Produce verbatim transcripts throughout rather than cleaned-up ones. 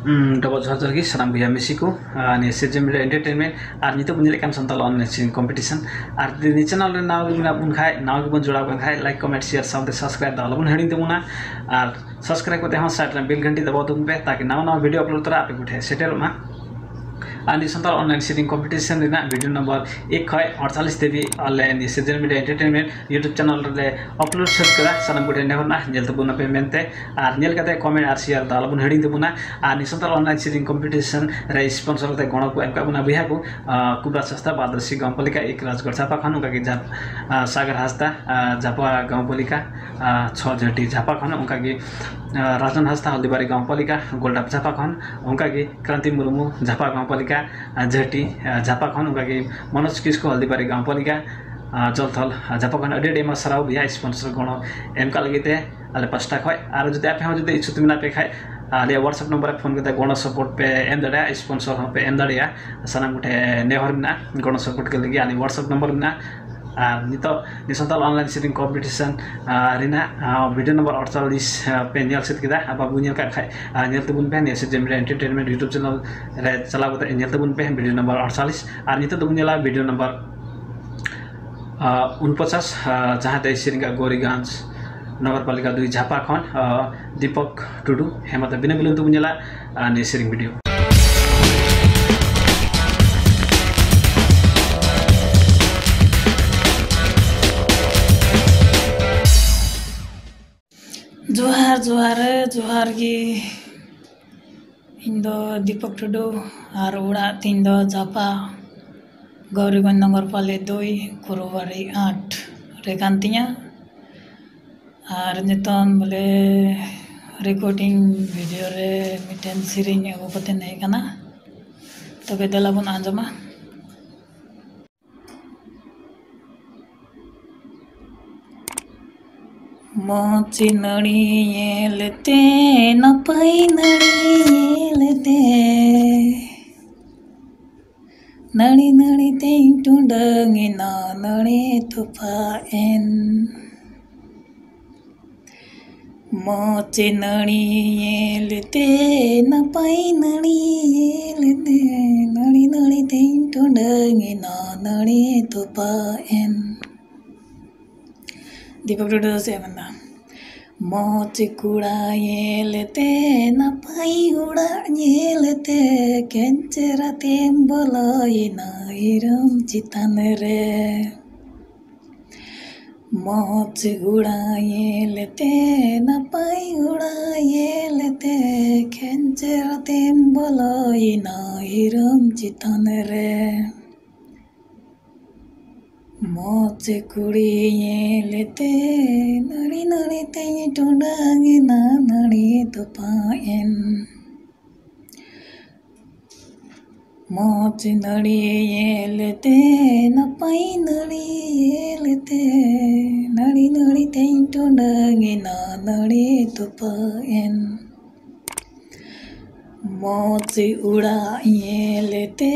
ᱦᱩᱸ, ᱰᱚᱵᱚᱜ ᱡᱚᱦᱟᱨ ᱡᱚᱦᱟᱨ ᱜᱮ ᱥᱟᱱᱟᱢ ᱵᱚᱭᱦᱟ ᱢᱤᱥᱤ ᱠᱚ᱾ ᱟᱨ ᱱᱤᱭᱟᱹ ᱥᱤᱨᱡᱚᱱ ᱢᱤᱰᱤᱭᱟ ᱮᱱᱴᱟᱨᱴᱮᱱᱢᱮᱱᱴ ᱟᱨ ᱱᱤᱛᱚᱜ ᱵᱚᱱ ᱧᱮᱞᱮᱫ ᱠᱟᱱ ᱥᱟᱱᱛᱟᱲ ᱚᱱᱞᱟᱭᱤᱱ ᱥᱮᱨᱮᱧ ᱠᱚᱢᱯᱤᱴᱤᱥᱚᱱ᱾ ᱟᱨ ᱡᱩᱫᱤ ᱱᱤᱭᱟᱹ ᱪᱮᱱᱮᱞ ᱨᱮ ᱱᱟᱣᱟ ᱜᱮ ᱢᱮᱱᱟᱜ ᱵᱚᱱ ᱠᱷᱟᱡ, ᱱᱟᱣᱟ ᱜᱮᱵᱚᱱ ᱡᱚᱲᱟᱣ ᱠᱟᱱ ᱠᱷᱟᱡ, ᱞᱟᱭᱤᱠ, ᱠᱚᱢᱮᱱᱴ, ᱥᱮᱭᱟᱨ ᱥᱟᱶᱛᱮ ᱥᱟᱵᱥᱠᱨᱟᱭᱤᱵ ᱫᱚ ᱟᱞᱚᱵᱚᱱ ᱦᱤᱲᱤᱧ ᱛᱟᱵᱚᱱᱟ᱾ ᱟᱨ ᱥᱟᱵᱥᱠᱨᱟᱭᱤᱵ ᱠᱟᱛᱮ ᱦᱚᱸ ᱥᱟᱭᱤᱰ ᱨᱮ ᱵᱮᱞ ᱜᱷᱟᱱᱴᱤ ᱫᱟᱵᱟᱣ ᱛᱟᱵᱚᱱ ᱯᱮ, ᱛᱟᱠᱤ ᱱᱟᱣᱟ ᱱᱟᱣᱟ ᱵᱷᱤᱰᱤᱭᱳ ᱟᱯᱞᱳᱰ ᱛᱚᱨᱟ ᱟᱯᱮ ᱠᱚᱴᱷᱮᱱ ᱥᱮᱴᱮᱨᱚᱜ ᱢᱟ᱾ ᱟᱨ ᱱᱤᱭᱟᱹ ᱥᱟᱱᱛᱟᱲ ᱚᱱᱞᱟᱭᱤᱱ ᱥᱮᱨᱮᱧ ᱠᱚᱢᱯᱤᱴᱤᱥᱚᱱ ᱨᱮᱱᱟᱜ ᱵᱷᱤᱰᱤᱭᱳ ᱱᱚᱢᱵᱚᱨ ᱮᱠ ᱠᱷᱚᱡ ᱟᱴᱪᱟᱞᱤᱥ ᱫᱷᱟᱹᱵᱤᱡ ᱟᱞᱮ ᱱᱤᱭᱟᱹ ᱥᱤᱨᱡᱚᱱ ᱢᱤᱰᱤᱭᱟ ᱮᱱᱴᱟᱨᱴᱮᱱᱢᱮᱱᱴ YouTube ᱪᱮᱱᱮᱞ ᱨᱮᱞᱮ ᱟᱯᱞᱳᱰ ᱥᱟᱹᱛ ᱠᱟᱫᱟ᱾ ᱥᱟᱱᱟᱢ ᱠᱚᱴᱷᱮᱱ ᱱᱮᱦᱚᱨ ᱢᱮᱱᱟᱜᱼᱟ, ᱧᱮᱞ ᱛᱟᱵᱚᱱ ᱟᱯᱮ ᱢᱮᱱᱛᱮ᱾ ᱟᱨ ᱧᱮᱞ ᱠᱟᱛᱮ ᱠᱚᱢᱮᱱᱴ ᱟᱨ ᱥᱮᱭᱟᱨ ᱫᱚ ᱟᱞᱚᱵᱚᱱ ᱦᱤᱲᱤᱧ ᱛᱟᱵᱚᱱᱟ᱾ ᱟᱨ ᱱᱤᱭᱟᱹ ᱥᱟᱱᱛᱟᱲ ᱚᱱᱞᱟᱤᱱ ᱥᱮᱨᱮᱧ ᱠᱚᱢᱯᱤᱴᱤᱥᱚᱱ ᱨᱮ ᱥᱯᱚᱱᱥᱚᱨ ᱠᱟᱛᱮ ᱜᱚᱲᱚ ᱠᱚ ᱮᱢ ᱠᱟᱜ ᱵᱚᱱᱟ ᱵᱚᱭᱦᱟ ᱠᱚ, ᱟᱸ, ᱠᱩᱵᱨᱟ ᱥᱟᱥᱛᱟ, ᱵᱟᱫᱨᱟᱥᱤ ᱜᱟᱶᱯᱟᱞᱤᱠᱟ, ᱮᱠ ᱨᱟᱡᱽᱜᱚᱲ ᱡᱷᱟᱯᱟ ᱠᱷᱚᱱ, ᱚᱱᱠᱟ ᱜᱮ ᱡᱷᱟᱯ-, ᱟᱸ, ᱥᱟᱜᱟᱨ ᱦᱟᱸᱥᱫᱟ, ᱟᱸ, ᱡᱷᱟᱯᱟ ᱜᱟᱶᱯᱟᱞᱤᱠᱟ, ᱟᱸ, ᱪᱷᱚ ᱡᱷᱟᱹᱴᱤ ᱡᱷᱟᱯᱟ ᱠᱷᱚᱱ, ᱚᱱᱠᱟ ᱜᱮ, ᱟᱸ, ᱨᱟᱡᱚᱱ ᱦᱟᱸᱥᱫᱟ, ᱦᱚᱞᱫᱤᱵᱟᱨᱤ ᱜᱟᱶᱯᱟᱞᱤᱠᱟ, ᱜᱳᱞᱰᱟᱯ ᱡᱷᱟᱯᱟ ᱠᱷᱚᱱ, ᱚᱱᱠᱟ ᱜᱮ ᱠᱨᱟᱱᱛᱤ ᱢᱩᱨᱢᱩ, ᱡᱷᱟᱯᱟ ᱜᱟᱶᱯᱟᱞᱤᱠᱟ, ᱟᱸ, ᱡᱷᱟᱹᱴᱤ, ᱟᱸ, ᱡᱷᱟᱯᱟ ᱠᱷᱚᱱ, ᱚᱱᱠᱟ ᱜᱮ ᱢᱚᱱᱳᱡᱽ ᱠᱤᱥᱠᱩ, ᱦᱚᱞᱫᱤᱵᱟᱨᱤ ᱜᱟᱶᱯᱟᱞᱤᱠᱟ, ᱟᱸ, ᱡᱚᱞᱛᱷᱚᱞ, ᱟᱸ, ᱡᱷᱟᱯᱟ ᱠᱷᱚᱱ᱾ ᱟᱹᱰᱤ ᱟᱹᱰᱤ ᱟᱭᱢᱟ ᱥᱟᱨᱦᱟᱣ ᱵᱚᱭᱦᱟ ᱥᱯᱚᱱᱥᱚᱨ ᱜᱚᱲᱚ ᱮᱢ ᱠᱟᱜ ᱞᱟᱹᱜᱤᱫ ᱛᱮ ᱟᱞᱮ ᱯᱟᱥᱴᱟ ᱠᱷᱚᱡ᱾ ᱟᱨ ᱡᱩᱫᱤ ᱟᱯᱮ ᱦᱚᱸ ᱡᱩᱫᱤ ᱤᱪᱪᱷᱩᱠ ᱢᱮᱱᱟᱜ ᱯᱮ ᱠᱷᱟᱡ, ᱟᱞᱮᱭᱟᱜ WhatsApp ᱱᱚᱢᱵᱚᱨ ᱨᱮ ᱯᱷᱳᱱ ᱠᱟᱛᱮ ᱜᱚᱲᱚ ᱥᱚᱯᱳᱨᱴ ᱯᱮ ᱮᱢ ᱫᱟᱲᱮᱭᱟᱜᱼᱟ, ᱥᱯᱚᱱᱥᱚᱨ ᱦᱚᱸ ᱯᱮ ᱮᱢ ᱫᱟᱲᱮᱭᱟᱜᱼᱟ᱾ ᱥᱟᱱᱟᱢ ᱠᱚᱴᱷᱮᱱ ᱱᱮᱦᱚᱨ ᱢᱮᱱᱟᱜᱼᱟ, ᱜᱚᱲᱚ ᱥᱚᱯᱳᱨᱴ ᱠᱚ ᱞᱟᱹᱜᱤᱫ ᱟᱞᱮ WhatsApp ᱱᱚᱢᱵᱚᱨ ᱢᱮᱱᱟᱜᱼᱟ᱾ ᱟᱨ ᱱᱤᱛᱚᱜ ᱱᱤᱭᱟᱹ ᱥᱟᱱᱛᱟᱲ ᱚᱱᱞᱟᱭᱤᱱ ᱥᱮᱨᱮᱧ ᱠᱚᱢᱯᱤᱴᱤᱥᱚᱱ, ᱟᱸ, ᱨᱮᱱᱟᱜ, ᱟᱸ, ᱵᱷᱤᱰᱤᱭᱳ ᱱᱚᱢᱵᱚᱨ ᱟᱴᱪᱟᱞᱤᱥ, ᱟᱸ, ᱯᱮ ᱧᱮᱞ ᱥᱮᱫ ᱠᱮᱫᱟ᱾ ᱟᱨ ᱵᱟᱵᱚ ᱧᱮᱞ ᱠᱟᱜ ᱠᱷᱟᱡ, ᱟᱸ, ᱧᱮᱞ ᱛᱟᱵᱚᱱ ᱯᱮ ᱱᱤᱭᱟᱹ ᱥᱤᱨᱡᱚᱱ ᱢᱤᱰᱤᱭᱟ ᱮᱱᱴᱟᱨᱴᱮᱱᱢᱮᱱᱴ YouTube ᱪᱮᱱᱮᱞ ᱨᱮ ᱪᱟᱞᱟᱣ ᱠᱟᱛᱮ ᱧᱮᱞ ᱛᱟᱵᱚᱱ ᱯᱮ ᱵᱷᱤᱰᱤᱭᱳ ᱱᱚᱢᱵᱚᱨ ᱟᱴᱪᱟᱞᱤᱥ᱾ ᱟᱨ ᱱᱤᱛᱚᱜ ᱫᱚᱵᱚᱱ ᱧᱮᱞᱟ ᱵᱷᱤᱰᱤᱭᱳ ᱱᱚᱢᱵᱚᱨ ᱟᱨ, ᱩᱱᱯᱚᱪᱟᱥ, ᱟᱨ, ᱡᱟᱦᱟᱸ ᱫᱚᱭ ᱥᱮᱨᱮᱧ ᱠᱟᱜ ᱜᱳᱨᱤᱜᱚᱸᱡᱽ ᱱᱚᱜᱚᱨᱯᱟᱞᱤᱠᱟ ᱫᱩᱭ ᱡᱷᱟᱯᱟ ᱠᱷᱚᱱ, ᱟᱨ, ᱫᱤᱯᱚᱠ ᱴᱩᱰᱩ᱾ ᱦᱮᱸ, ᱢᱟ ᱛᱚᱵᱮ ᱵᱤᱱᱟᱹ ᱵᱤᱞᱚᱢ ᱛᱮᱵᱚᱱ ᱧᱮᱞᱟ, ᱟᱨ, ᱱᱤᱭᱟᱹ ᱥᱮᱨᱮᱧ ᱵᱷᱤᱰᱤᱭᱳ᱾ ᱡᱚᱦᱟᱨ, ᱡᱚᱦᱟᱨ, ᱡᱚᱦᱟᱨ ᱜᱮ᱾ ᱤᱧ ᱫᱚ ᱫᱤᱯᱚᱠ ᱴᱩᱰᱩ ᱟᱨ ᱚᱲᱟᱜ ᱛᱤᱧ ᱫᱚ ᱡᱷᱟᱯᱟ, ᱜᱳᱨᱤᱜᱚᱸᱡᱽ ᱱᱚᱜᱚᱨᱯᱟᱞᱤ ᱫᱩᱭ, ᱠᱩᱨᱩᱵᱟᱲᱤ ᱟᱴ ᱨᱮ ᱠᱟᱱ ᱛᱤᱧᱟ᱾ ᱟᱨ ᱱᱤᱛᱚᱝ ᱵᱚᱞᱮ ᱨᱮᱠᱳᱨᱰᱤᱝ ᱵᱷᱤᱰᱤᱭᱳ ᱨᱮ ᱢᱤᱫᱴᱮᱱ ᱥᱮᱨᱮᱧ ᱟᱹᱜᱩ ᱠᱟᱛᱮᱧ ᱦᱮᱡ ᱟᱠᱟᱱᱟ᱾ ᱛᱚᱵᱮ ᱫᱮᱞᱟ ᱵᱚᱱ ᱟᱸᱡᱚᱢᱟ᱾ ᱢᱚᱡᱽ ᱱᱟᱹᱲᱤ ᱧᱮᱞᱛᱮ, ᱱᱟᱯᱟᱭ ᱱᱟᱹᱲᱤ ᱧᱮᱞᱛᱮ, ᱱᱟᱹᱲᱤ ᱱᱟᱹᱲᱤ ᱛᱮᱧ ᱴᱩᱰᱟᱹᱝ ᱮᱱᱟ, ᱱᱟᱹᱲᱤ ᱛᱚᱯᱟᱜ ᱮᱱ᱾ ᱢᱚᱪᱮ ᱱᱟᱹᱲᱤ ᱧᱮᱞᱛᱮ, ᱱᱟᱯᱟᱭ ᱱᱟᱹᱲᱤ ᱧᱮᱞᱛᱮ, ᱱᱟᱹᱲᱤ ᱱᱟᱹᱲᱤ ᱛᱮᱧ ᱴᱚᱸᱰᱟᱝ ᱮᱱᱟ, ᱱᱟᱹᱲᱤ ᱛᱚᱯᱟᱜ ᱮᱱ᱾ ᱫᱤᱯᱚᱠ ᱴᱩᱰᱩ ᱫᱚ ᱪᱮᱫ ᱮ ᱢᱮᱱᱫᱟ? ᱢᱚᱡᱽ ᱠᱚᱲᱟ ᱧᱮᱞᱛᱮ, ᱱᱟᱯᱟᱭ ᱚᱲᱟᱜ ᱧᱮᱞᱛᱮ, ᱠᱮᱧᱪᱮᱨ ᱟᱛᱮᱢ ᱵᱚᱞᱚᱭᱮᱱᱟ ᱦᱤᱨᱚᱢ ᱪᱮᱛᱟᱱ ᱨᱮ᱾ ᱢᱚᱡᱽ ᱜᱚᱲᱟ ᱧᱮᱞᱛᱮ, ᱱᱟᱯᱟᱭ ᱜᱚᱲᱟ ᱧᱮᱞᱛᱮ, ᱠᱷᱮᱧᱪᱮᱨ ᱟᱛᱮᱢ ᱵᱚᱞᱚᱭᱮᱱᱟ ᱦᱤᱨᱚᱢ ᱪᱮᱛᱟᱱ ᱨᱮ᱾ ᱢᱚᱡᱽ ᱠᱩᱲᱤ ᱧᱮᱞᱛᱮ, ᱱᱟᱹᱲᱤ ᱱᱟᱹᱲᱤ ᱛᱮᱧ ᱴᱚᱸᱰᱟᱝ ᱮᱱᱟ, ᱱᱟᱹᱲᱤ ᱛᱚᱯᱟᱜ ᱮᱱ᱾ ᱢᱚᱡᱽ ᱱᱟᱹᱲᱤ ᱧᱮᱞᱛᱮ, ᱱᱟᱯᱟᱭ ᱱᱟᱹᱲᱤ ᱧᱮᱞᱛᱮ, ᱱᱟᱹᱲᱤ ᱱᱟᱹᱲᱤ ᱛᱮᱧ ᱴᱚᱸᱰᱟᱝ ᱮᱱᱟ, ᱱᱟᱹᱲᱤ ᱛᱚᱯᱟᱜ ᱮᱱ᱾ ᱢᱚᱡᱽ ᱚᱲᱟᱜ ᱧᱮᱞᱛᱮ,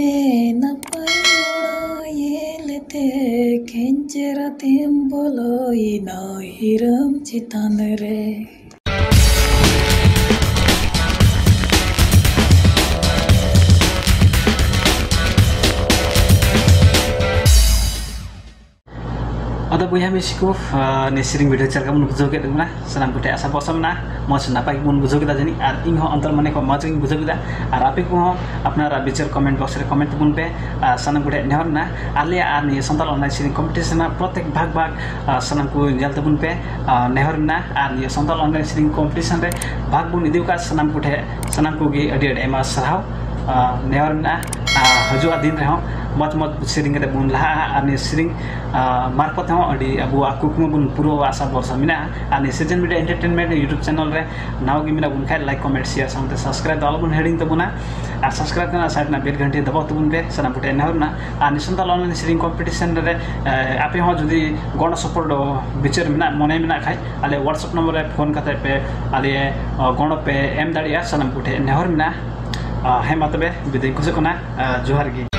ᱱᱟᱯᱟᱭ ᱚᱲᱟᱜ ᱧᱮᱞᱛᱮ, ᱠᱷᱮᱧᱪᱮᱨ ᱟᱛᱮᱢ ᱵᱚᱞᱚᱭᱮᱱᱟ ᱦᱤᱨᱚᱢ ᱪᱮᱛᱟᱱ ᱨᱮ᱾ ᱟᱫᱚ ᱵᱚᱭᱦᱟ ᱢᱤᱥᱤ ᱠᱚ, ᱟᱨ ᱱᱤᱭᱟᱹ ᱥᱮᱨᱮᱧ ᱵᱷᱤᱰᱤᱭᱳ ᱪᱮᱫ ᱞᱮᱠᱟ ᱵᱚᱱ ᱵᱩᱡᱷᱟᱹᱣ ᱠᱮᱫ ᱛᱟᱵᱚᱱᱟ? ᱥᱟᱱᱟᱢ ᱠᱚᱴᱷᱮᱱ ᱟᱥᱟ ᱵᱷᱚᱨᱥᱟ ᱢᱮᱱᱟᱜᱼᱟ, ᱢᱚᱡᱽ ᱱᱟᱯᱟᱭ ᱜᱮᱵᱚᱱ ᱵᱩᱡᱷᱟᱹᱣ ᱠᱮᱫᱟ ᱡᱟᱹᱱᱤᱡ, ᱟᱨ ᱤᱧ ᱦᱚᱸ ᱚᱱᱛᱚᱨ ᱢᱚᱱᱮ ᱠᱷᱚᱱ ᱢᱚᱡᱽ ᱜᱤᱧ ᱵᱩᱡᱷᱟᱹᱣ ᱠᱮᱫᱟ᱾ ᱟᱨ ᱟᱯᱮ ᱠᱚᱦᱚᱸ ᱟᱯᱱᱟᱨᱟᱜ ᱵᱤᱪᱟᱹᱨ ᱠᱚᱢᱮᱱᱴ ᱵᱚᱠᱥ ᱨᱮ ᱠᱚᱢᱮᱱᱴ ᱛᱟᱵᱚᱱ ᱯᱮ᱾ ᱟᱨ ᱥᱟᱱᱟᱢ ᱠᱚᱴᱷᱮᱱ ᱱᱮᱦᱚᱨ ᱢᱮᱱᱟᱜᱼᱟ, ᱟᱞᱮᱭᱟᱜ ᱟᱨ ᱱᱤᱭᱟᱹ ᱥᱟᱱᱛᱟᱲ ᱚᱱᱞᱟᱭᱤᱱ ᱥᱮᱨᱮᱧ ᱠᱚᱢᱯᱤᱴᱤᱥᱚᱱ ᱨᱮᱱᱟᱜ ᱯᱨᱚᱛᱮᱠ ᱵᱷᱟᱜᱽ ᱵᱷᱟᱜᱽ, ᱟᱨ ᱥᱟᱱᱟᱢ ᱠᱚ ᱧᱮᱞ ᱛᱟᱵᱚᱱ ᱯᱮ, ᱟᱨ ᱱᱮᱦᱚᱨ ᱢᱮᱱᱟᱜᱼᱟ᱾ ᱟᱨ ᱱᱤᱭᱟᱹ ᱥᱟᱱᱛᱟᱲ ᱚᱱᱞᱟᱭᱤᱱ ᱥᱮᱨᱮᱧ ᱠᱚᱢᱯᱤᱴᱤᱥᱚᱱ ᱨᱮ ᱵᱷᱟᱜᱽ ᱵᱚᱱ ᱤᱫᱤ ᱟᱠᱟᱫ ᱥᱟᱱᱟᱢ ᱠᱚᱴᱷᱮᱱ, ᱥᱟᱱᱟᱢ ᱠᱚᱜᱮ ᱟᱹᱰᱤ ᱟᱹᱰᱤ ᱟᱭᱢᱟ ᱥᱟᱨᱦᱟᱣ᱾ ᱟᱨ ᱱᱮᱦᱚᱨ ᱢᱮᱱᱟᱜᱼᱟ, ᱟᱨ ᱦᱤᱡᱩᱜᱼᱟ ᱫᱤᱱ ᱨᱮᱦᱚᱸ ᱢᱚᱡᱽ ᱢᱚᱡᱽ ᱥᱮᱨᱮᱧ ᱠᱟᱛᱮ ᱵᱚᱱ ᱞᱟᱦᱟᱜᱼᱟ᱾ ᱟᱨ ᱱᱤᱭᱟᱹ ᱥᱮᱨᱮᱧ, ᱟᱨ ᱢᱟᱨᱯᱷᱚᱛ ᱦᱚᱸ ᱟᱹᱰᱤ ᱟᱵᱚᱣᱟᱜ ᱠᱩᱠᱢᱩ ᱵᱚᱱ ᱯᱩᱨᱟᱹᱣᱟ, ᱟᱥᱟ ᱵᱷᱚᱨᱥᱟ ᱢᱮᱱᱟᱜᱼᱟ᱾ ᱟᱨ ᱱᱤᱭᱟᱹ ᱥᱤᱡᱮᱱ ᱢᱤᱰᱤᱭᱟ ᱮᱱᱴᱟᱨᱴᱮᱱᱢᱮᱱᱴ YouTube ᱪᱮᱱᱮᱞ ᱨᱮ ᱱᱟᱣᱟ ᱜᱮ ᱢᱮᱱᱟᱜ ᱵᱚᱱ ᱠᱷᱟᱡ, ᱞᱟᱭᱤᱠ, ᱠᱚᱢᱮᱱᱴ, ᱥᱮᱭᱟᱨ ᱥᱟᱶᱛᱮ ᱥᱟᱵᱥᱠᱨᱟᱭᱤᱵ ᱫᱚ ᱟᱞᱚ ᱵᱚᱱ ᱦᱤᱲᱤᱧ ᱛᱟᱵᱚᱱᱟ᱾ ᱟᱨ ᱥᱟᱵᱥᱠᱨᱟᱭᱤᱵ ᱨᱮᱱᱟᱜ ᱥᱟᱭᱤᱰ ᱨᱮᱱᱟᱜ ᱵᱮᱞ ᱜᱷᱟᱱᱴᱤ ᱫᱟᱵᱟᱣ ᱛᱟᱵᱚᱱ ᱯᱮ, ᱥᱟᱱᱟᱢ ᱠᱚᱴᱷᱮᱱ ᱱᱮᱦᱚᱨ ᱢᱮᱱᱟᱜᱼᱟ᱾ ᱟᱨ ᱱᱤᱭᱟᱹ ᱥᱟᱱᱛᱟᱲ ᱚᱱᱞᱟᱭᱤᱱ ᱥᱮᱨᱮᱧ ᱠᱚᱢᱯᱤᱴᱤᱥᱚᱱ ᱨᱮ, ᱮ, ᱟᱯᱮ ᱦᱚᱸ ᱡᱩᱫᱤ ᱜᱚᱲᱚ ᱥᱚᱯᱚᱦᱚᱫ ᱵᱤᱪᱟᱹᱨ ᱢᱮᱱᱟᱜ, ᱢᱚᱱᱮ ᱢᱮᱱᱟᱜ ᱠᱷᱟᱡ, ᱟᱞᱮ WhatsApp ᱱᱚᱢᱵᱚᱨ ᱨᱮ ᱯᱷᱳᱱ ᱠᱟᱛᱮ ᱯᱮ ᱟᱞᱮ, ᱚ, ᱜᱚᱲᱚ ᱯᱮ ᱮᱢ ᱫᱟᱲᱮᱭᱟᱜᱼᱟ᱾ ᱥᱟᱱᱟᱢ ᱠᱚᱴᱷᱮᱱ ᱱᱮᱦᱚᱨ ᱢᱮᱱᱟᱜᱼᱟ᱾ ᱟ, ᱦᱮᱸ, ᱢᱟ ᱛᱚᱵᱮ ᱵᱤᱫᱟᱹᱭ ᱠᱷᱚᱡᱚᱜ ᱠᱟᱱᱟ᱾ ᱟ, ᱡᱚᱦᱟᱨ ᱜᱮ᱾